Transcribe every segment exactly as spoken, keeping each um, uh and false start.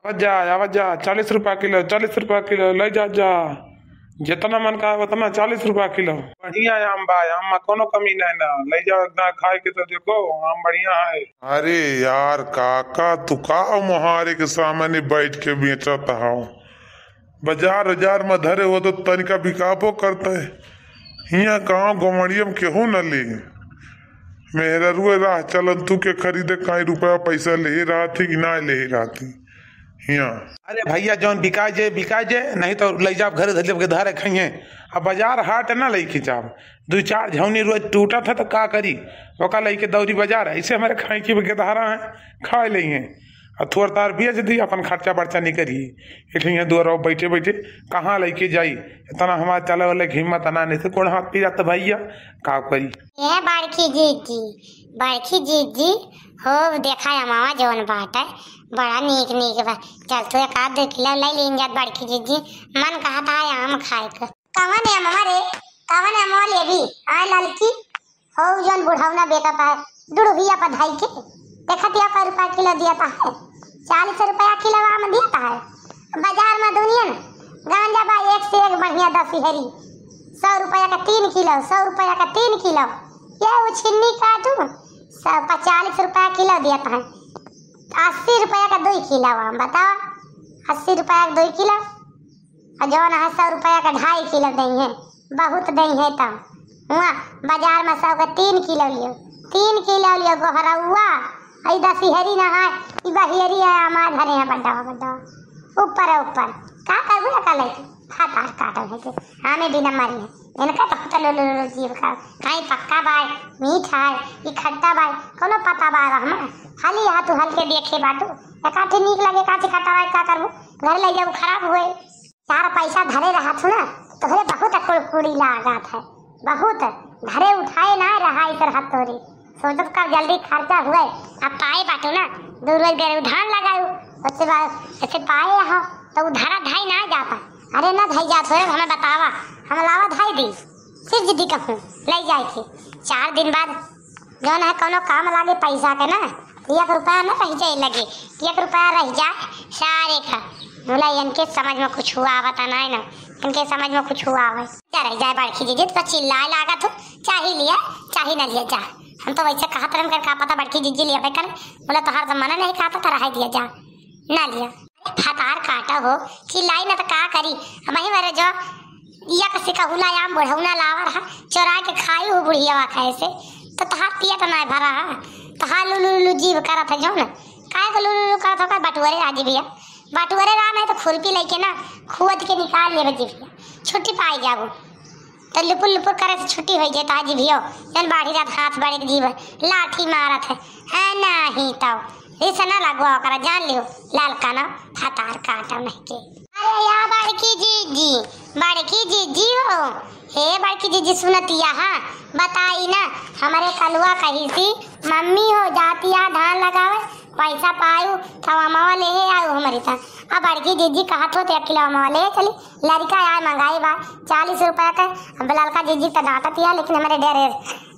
आवा जा, आवा जा, चालीस रुपया किलो, चालीस रुपया किलो, लइ जा, जा। जितना मन का उतना चालीस रुपया किलो। बढ़िया आम बा, आम में कोनो कमी नहीं ना। लइ जाओ, एक दाँय खाए के तो देखो, आम बढ़िया है। अरे यार काका, तू का मोहारे के सामने बैठ के बेचत हौ? बाजार उजार में धरे हो तो तनिका बिकाबो करते। हियाँ गाँव गमड़िया में केहू न ले। मेहररुए राह चलन तू के खरीदे काई रुपया पैसा लेहे रहती कि ना लेहे रहती। हियाँ। अरे भइया, जौन बिकाए जे, बिकाए जे, नहीं तो लइ जाब घरे धरे के धारे खइहें। अब बाजार हाट ना लइके जाब। दुइ चार झौनी रोज टूटत है तो का करी? ओका लइके दौरी बाजार, ऐसे हमरे खाए की गेदहरा है, खाए लइहें। आ थोर तार बेच दी, अपन खर्चा बर्चा निकरी। इठिया दुआरा बैठे बैठे कहाँ लइके जाई? इतना हमार चले वाले के हिम्मत ना, नहीं से गोड़ हाथ पीरात भइया, का करी? ए बड़की जीजी, बड़की जीजी, हो देखा अमावा जौन बाटे, बड़ा नीक नीक बा। चल तू एक आध दो किलो लइ लीन जात बड़की जीजी, मन कहत है आम खाए के। कवन अमवा रे? कवन अमवा लेबी? आय ललकी, हो जौन बुढ़ौना बेचत है, दुड़ुहिया पर धइ के, देखत या कै रुपया किलो दियत है, चालीस रुपया किलो आम दियत है। बाजार में दुनिया न गांजा बा एक से एक बढ़िया दशहरी, सौ रुपया का तीन किलो, सौ रुपया का तीन किलो, ये उछिन्नी काटू, सौ पचालीस रुपया किलो दियत है, अस्सी रुपया का दुइ किलो आम, बताओ, अस्सी रुपया का दुइ किलो। और जौन है सौ रुपया का ढाई किलो दइहें, बहुत दइहें। तब हुआँ बाजार में सौ का तीन किलो लियो, तीन किलो लियो गोहरौआ, ई दशहरी ना है, ई बहियरी है, हमार धरे हैं बड्डवा बड्डवा, ऊपर है ऊपर। का करबू एका लइके? भातार काटब है के, हमें बिना मरी है। इनका तो होता लो लो लो जीव का, काई पक्का बाय, मीठ है, ई खट्टा बाय, कोनो पता बा रहमा? हाली हाथ हल के देखे बाटू, एकाठी नीक लगे, एकाठी खट्टा बाय, का करबू? घर ले जाबू, खराब हुए। चार पैसा धरे रहत हूँ ना, तोहरे बहुत कुड़कुड़ी लागत है, बहुत। घरे उठाए ना रहा इतर हाथ तोहरे। सोचत कर जल्दी खर्चा हुए, अब पाए बाटू ना, दू रोज बेर धान लगाऊ, उससे बाद ऐसे पाए हो तो उ धरा धाई ना जाता। अरे ना धाई जात हो, हमें बतावा, हम लावा धाई दी, फिर जिद्दी कहूँ ले जाए के। चार दिन बाद जौन है कौनो काम लागे पैसा के ना, एक रुपया न रह जाए लगे, एक रुपया रह जाए सारे का। बोला इनके समझ में कुछ हुआ आवता नहीं ना, इनके समझ में कुछ हुआ आवे। जा रह जाए बड़की जीजी, तो चिल्लाए लागत हो, चाही लिया, चाही न लिया जा। हम तो वैसे कहत रहन कर का पता बड़की जीजी लिया कर, बोला तोहार तो मन नहीं कहता तो रह दिया जा, ना लिया। फतार काटा हो, चिल्लाई ना तो का करी। अब वही मेरे जो एक सिकहुला आम बुढ़ौना लावा रहा, चोरा के खाई हो बुढ़ियावा खाए से, तो तहार पेट नाय भरा है, तहार लुलु लुलु जीभ करत है जौन। काहे को लुलु लुलु करत हो, का बटुअरे राजी भैया? बटुअरे रहा नहीं तो खुरपी लेके ना खोद के निकाल लेबे जीभिया, छुट्टी पाई जाबो। तो लुपुर लुपुर करे से छुट्टी होई जाए, तहार जीभियो जौन बाढ़ी रात हाथ बड़े के जीभ लाठी मारत है, है नहीं तो रिस ना लगवा ओकरा, जान लियो लाल काना फतार काटा नहीं के। अरे या बड़की जीजी, बड़की जीजी हो, हे बड़की जीजी सुनतिया हा, बताई ना, हमरे कलुआ कही सी, मम्मी हो जातिया धान लगावे, पैसा पायू, थवा मावा लेहे आयू हमरी ता। अब बड़की जीजी कहत हो तो एक किलो मावा ले चली, लड़का आए मंगाई बा, चालीस रुपया का। अब ललका जीजी तो डांटतिया, लेकिन हमरे डरे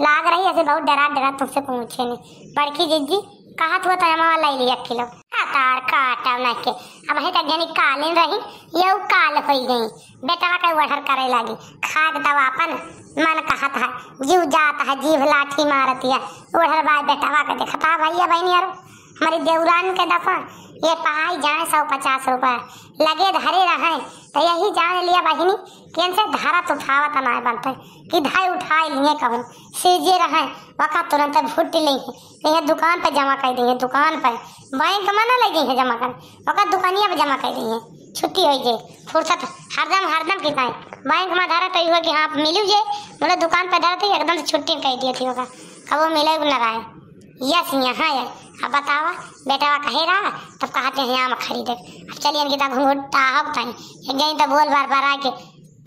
लाग रही, ऐसे बहुत डरा डरा तुमसे पूछे नहीं। बड़की जीजी कहत हुआ तो अमवा ले ली एक किलो। फतार काटा ना के। अब है तक जनी कालिन रही, ये उ काल होई गई। बेटवा के order करे लागी। खाद दवा अपन मन कहत है, जीव जात है, जीभ लाठी मारत है। Order बाय बेटवा के देखता भैया बहनी यार, हमारी देवरान के दफा, ये पाई जाए सौ पचास रुपया। लगे धरे रहे, तो यही जान लिया बहिनी, कि इनसे धारा तो उठावत ना बनते, कि धाई उठाए लिए कहूँ, सीजे रहे, वका तुरंत भुट्टी लेइहें, लेइहें दुकान पे जमा कर देइहें, दुकान पे, बैंक में ना ले जाइहें जमा कर, वका दुकानिया पे जमा कर देइहें, छुट्टी होई जाए, फुर्सत हरदम, हरदम की ताई बैंक में धरा तो हुआ कि हाँ, मिलू जे, बोले दुकान पे धरा तो एकदम से छुट्टी कर दिए थी वका, कबो मिले न रहे। यस, यहाँ है। अब बतावा, बेटवा कहे रहा, तब कहते हैं आम खरीदे। अब चलिए इनकी तक घुंघुट्टा हो ताई, एक जनी तो बोल बार बार आके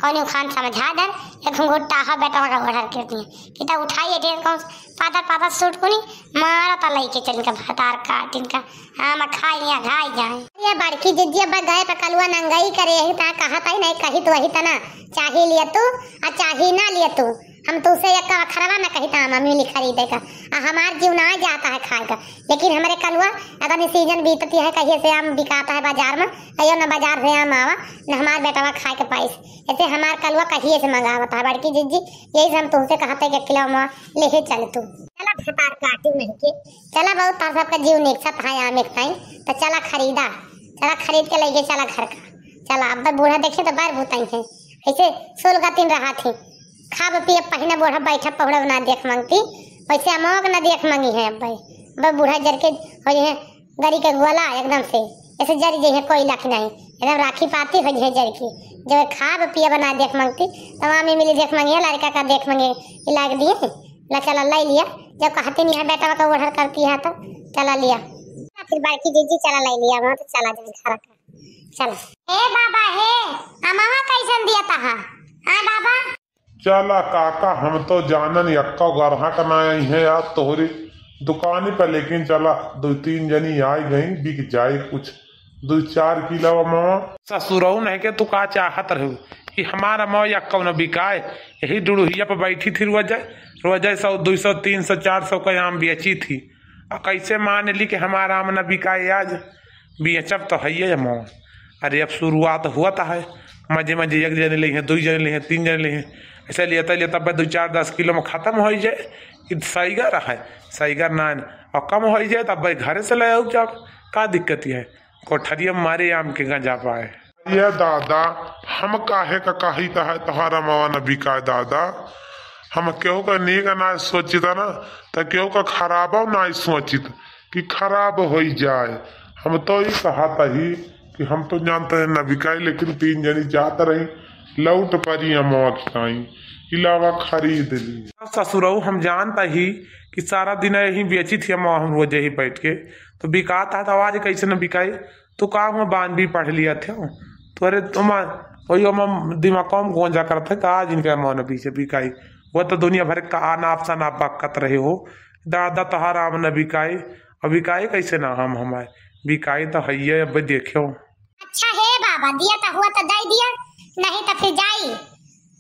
कौन खान समझा देन, एक घुंघुट्टा हो बेटवा का order कर दिए। कि तब उठाइए ढेर कौन पातर पातर सूट कुनी, मारा ता लइके चल के भतार काट इनका, आम खाई या घाई जाए। ये बड़की जिज्जी अब गए पे कलुआ नंगई करे, यही ता कहत है नहीं, कही तो वही तना, चाही लिया तू, आ चाही ना लिया तू, हम तुसे एक अखरवा न कहित आम अमीली खरीदे का, आ हमार जीव ना जाता है खाए का। लेकिन हमरे कलुआ अगर सीजन बीतती है, कहिए से आम बिकाता है बाजार में, कहियो ना बाजार से आम आवा, न हमार बेटवा खाए के पाइस। ऐसे हमार कलुआ कहिए से मंगावत है बड़की जिज्जी, यही से हम तुमसे कहते कि किलो में ले ही चल तू। चला भतार काटी नहीं के, चला बहुत तार सबका जीव निकसत है आम एक ताई, तो चला खरीदा, चला खरीद के लेके चला घर का। चला अब बूढ़ा देखे तो बार बुताई है, ऐसे सोलगतिन रहा थी, खाब पियब पहिने बूढ़ा बैठब पहुड़ब ना देख मंगती, वैसे अमवा के ना देख मंगी है अब भाई। अब बूढ़ा जर के हो है गरी के गोला एकदम से, ऐसे जरी जइहे कोई लाख नहीं, एकदम राखी पाती हो जइहे जर की। जब खाब पियब ना देख मंगती, तो मामी मिली देख मंगी है, लड़का का देख मंगी, ये लाग दिए। ला चला लाई लिया, जब कहती नहीं है बेटा का ऑर्डर करती है तो चला लिया। फिर बड़की जीजी चला लाई लिया, वहाँ तो चला जाए घर का। चला। ए बाबा हे, अमवा कैसन दिया तहा? हाँ बाबा। चला काका, हम तो जानन यक्का ग्राहक ना आई है यार तोहरी दुकानी पर, लेकिन चला दो तीन जनी आई गई, बिक जाए कुछ दो चार किलो अमवा। ससुरऊ नहीं के तू का चाहत रहू कि हमार अमवा यक्का न बिकाए? यही डुड़ुहिया पर बैठी थी रोज, रोज सौ, दो सौ, तीन सौ, चार सौ का आम बेची थी। आ कैसे मान ली कि हमार आम न बिकाए आज? बेचब तो है ये अमवा। अरे अब शुरुआत हुआ तो है, मजे मजे एक जने ले हैं, दो जने ले हैं, तीन जने ले हैं, ऐसे लेता लेता बस दो चार दस किलो में खत्म हो जाए। इ सैगर है, सैगर ना है, और कम हो जाए तो अब भाई घरे से ले आऊ जाब, का दिक्कत है? कोठरिया में मारे आम के गंजा पाए। ये दादा, हम काहे का कहित है तोहार अमवा न बिकाए दादा? हम केहू का नीक ना सोचित ना, तो केहू का खराबो ना सोचित कि खराब होई जाए। हम तो ई कहत ही कि हम तो जानत है न बिकाई, लेकिन तीन जनी जात रही, लौट परी अमवा खिलाई, इलावा खरीद ली। ससुरऊ हम जानत ही कि सारा दिन यही बेची थी अमवा हम रोज यही बैठ के, तो बिकात है तो आज कैसे न बिकाई? तो का हुआ बान भी पढ़ लिया थे, तो अरे तुम वही हम दिमाग कम गोंजा करत है का आज इनका अमवा न पीछे बिकाई? वो तो दुनिया भर का अनाप शनाप बकत रहे हो, दादा तोहार आम न बिकाई, अब बिकाई कैसे ना हम हमारे? बिकाई तो है ही, अब देखियो। अच्छा हे बाबा, दिया तो हुआ तो दे दिया, नहीं तो फिर जाई।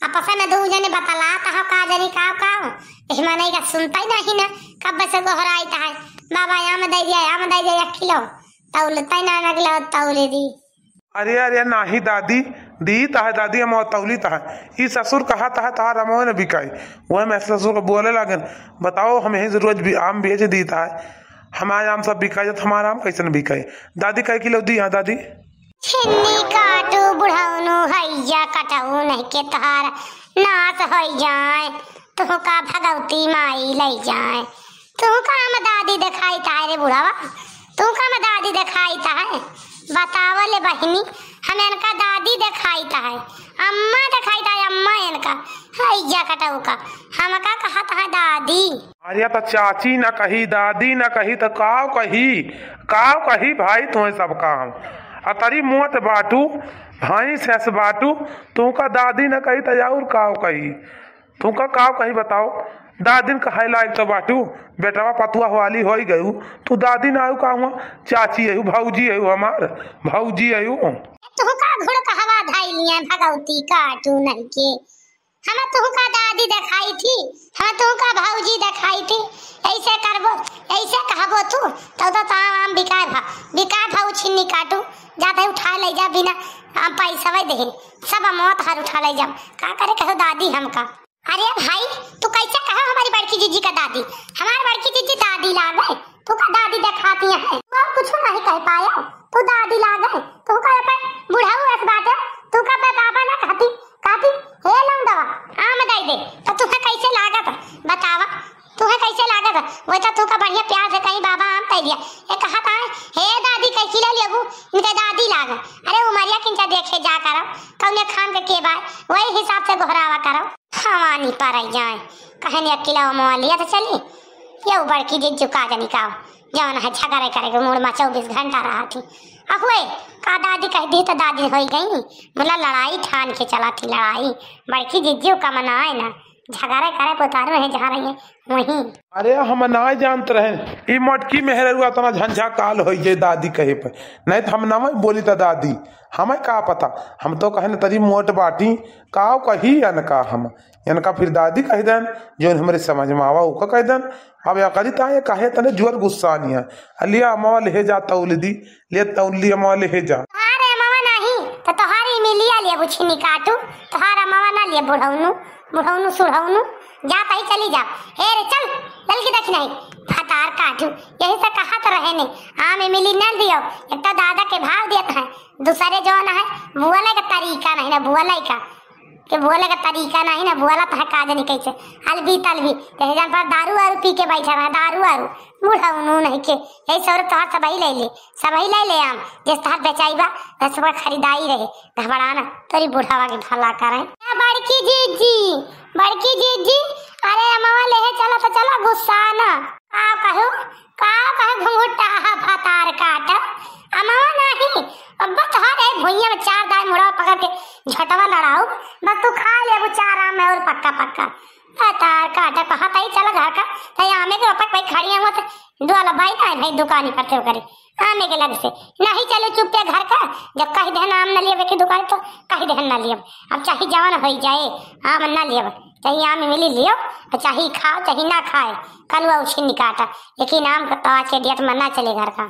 आपस में दू जने बतलात हो का जनी का का, एह मनई का सुनता ही नहीं ना, कब से गोहराइत है, बाबा आम दे दिया, आम दे दिया एक किलो, तौलता ही ना, अगला तौले दी। अरे अरे नाही दादी, दी तो है दादी, हम तौली तो है। ई ससुर कहा तो है तोहार अमवा न बिकाई। वह मैं ससुर को बोले लागन, बताओ हम यहीं से रोज भी आम बेच दी तो है, हमारे आम सब बिकाई जात, हमारा आम कैसे न बिकाई? दादी कै किलो दी? हाँ दादी। छिन्नी काटू बुढ़ौनू हैया कटऊ नहीं के तोहार नाश होइ जाए, तुहका भगवती माई लई जाए। तुहका हम दादी देखाइत है रे बुढ़वा, तुहका हम दादी देखाइत है। बतावा ले बहिनी, हम इनका दादी देखाइत है, अम्मा देखाइत है, अम्मा इनका हैया कटऊ का, हमका कहत है दादी। अरे तो चाची न कही, दादी न कही, तो काव कही, काव कही भाई, तुम्हें सबका हम अतरी मोट बाटू, भैंस हैस बाटू, तुमका दादी न कही तो और काव कही, तुमका काव कही बताओ? दादिन कहे लायक तो बाटू, बेटवा पतुआ वाली होई गयू, तू दादी ना आयु का हुआ, चाची आयु, भौजी आयु, हमार भौजी आयु। तुमका घुड़ कहवा धाई लिया भगवती काटू नहीं के, हम तुहका दादी देखाई थी, हम तुहका भौजी देखाई थी, ऐसे करबो, ऐसे कहबो तू, तब तो ताम आम बिकाए भा, बिकाए भा छिन्नी काटू, जाते उठा ले जा बिना आम पैसा वही दे, सब मौत हर उठा ले जा, का करे कहो दादी हमका। अरे भाई, तू कैसे कहो हमारी बड़की जीजी का दादी, हमारी बड़की जीजी दादी लागे, तू का दादी देखाती है, तू और कुछ नहीं कह पाया, तू दादी लागे, तू का अपन बुढ़ऊ अस बाटे, तू का बे बाबा ना कहती, कहती, हे लौंडवा, आम दे दे, तो तुहे कैसे लागत बतावा, तुहे कैसे लागत? वही तो तू का बढ़िया प्यार से कहीं बाबा आम दे दिया, ये कहत है, हे दादी कैसी ले लेबू, इनके दादी लागे। अरे उमरिया किनका देखे जा करो, कौने खान के के बाय, वही हिसाब से गोहरावा करो। हवानी पर जाए, कहे ने अकेला मोबाइल लिया तो चली, ये बड़की जिज्जू का जनी का, जौन है झगड़े करे के मूड में चौबीस घंटा रहा थी। अहुए, का दादी कह दी तो दादी होई गई, बोला लड़ाई ठान के चला थी लड़ाई, बड़की जिज्जू का मनाए ना, झगड़ा करे पोतारू है, जहाँ रही है वहीं। अरे, हम ना जानत रहे, ई मोटकी मेहररुआ तना झंझा काल होई जे दादी कहे पे, नहीं तो हम ना बोली त दादी, हमें का पता। हम तो कहे न तरी मोट बाटी, का कही अनका हम, इनका फिर दादी कह देन, जो हमरे समझ में आवा ओका कह देन। अब या करी ता ये काहे तने जुअर गुस्सा निया। अलिया अमवा ले जा तौल दी, ले तौल ली अमवा ले जा। अरे अमवा नहीं, तो तोहारी मिलिया लिए बुझी निकाटू, तोहार अमवा ना लिए बुढ़ौनू, बुढ़ौनू सुढ़ौनू, जा तही चली जा। हे रे चल, ललकी देख नहीं, फतार काटू, यही से कहा तो रहे ने, आम इमिली न दियो, एक तो दादा के भाव देत है, दूसरे जो न है, बोले का तरीका नहीं ना, बोले का, के बोले का तरीका नहीं ना, बोला तो है का जानी कैसे, अलबी तलबी, जैसे जान पर दारू वारू पी के बैठा रहा, दारू वारू, बुढ़ौनू नहीं के, यही सब तोहर सबही ले ले, सबही ले ले आम, जिस तोहर बेचाई बा, बस ओकर खरीदाई रहे, घबराना, तोरी बुढ़ावा के भला करे। ए बड़की जीजी, बड़की जीजी, अरे अमवा लेहे चला तो चला, गुस्सा ना। का कहू, का कहू घुंघुटा हा भतार काट। अमवा नाही, अब तोहरे भुइयां में चार दाई मुड़वा पकड़ के झटवा लड़ाऊ, बस तू खा लेबू चार आम और पक्का पक्का। भतार काट, कहा तई चला घर का, तई आमे के पक भाई खड़ी हुआ थे, दुआला भाई ना भाई दुकानी पर थे करे। आने के लग से नहीं चले चुपे घर का। जब कह देहन आम न लियब एक दुकान तो कह देहन न लियब। अब चाहे जवन होई जाए, आम न लियब, चाहे आम मिली लियो, चाहे खाओ चाहे ना खाए, कलुआ उछिन निकाटा, लेकिन आम का तो आज के डेट में ना चले घर का।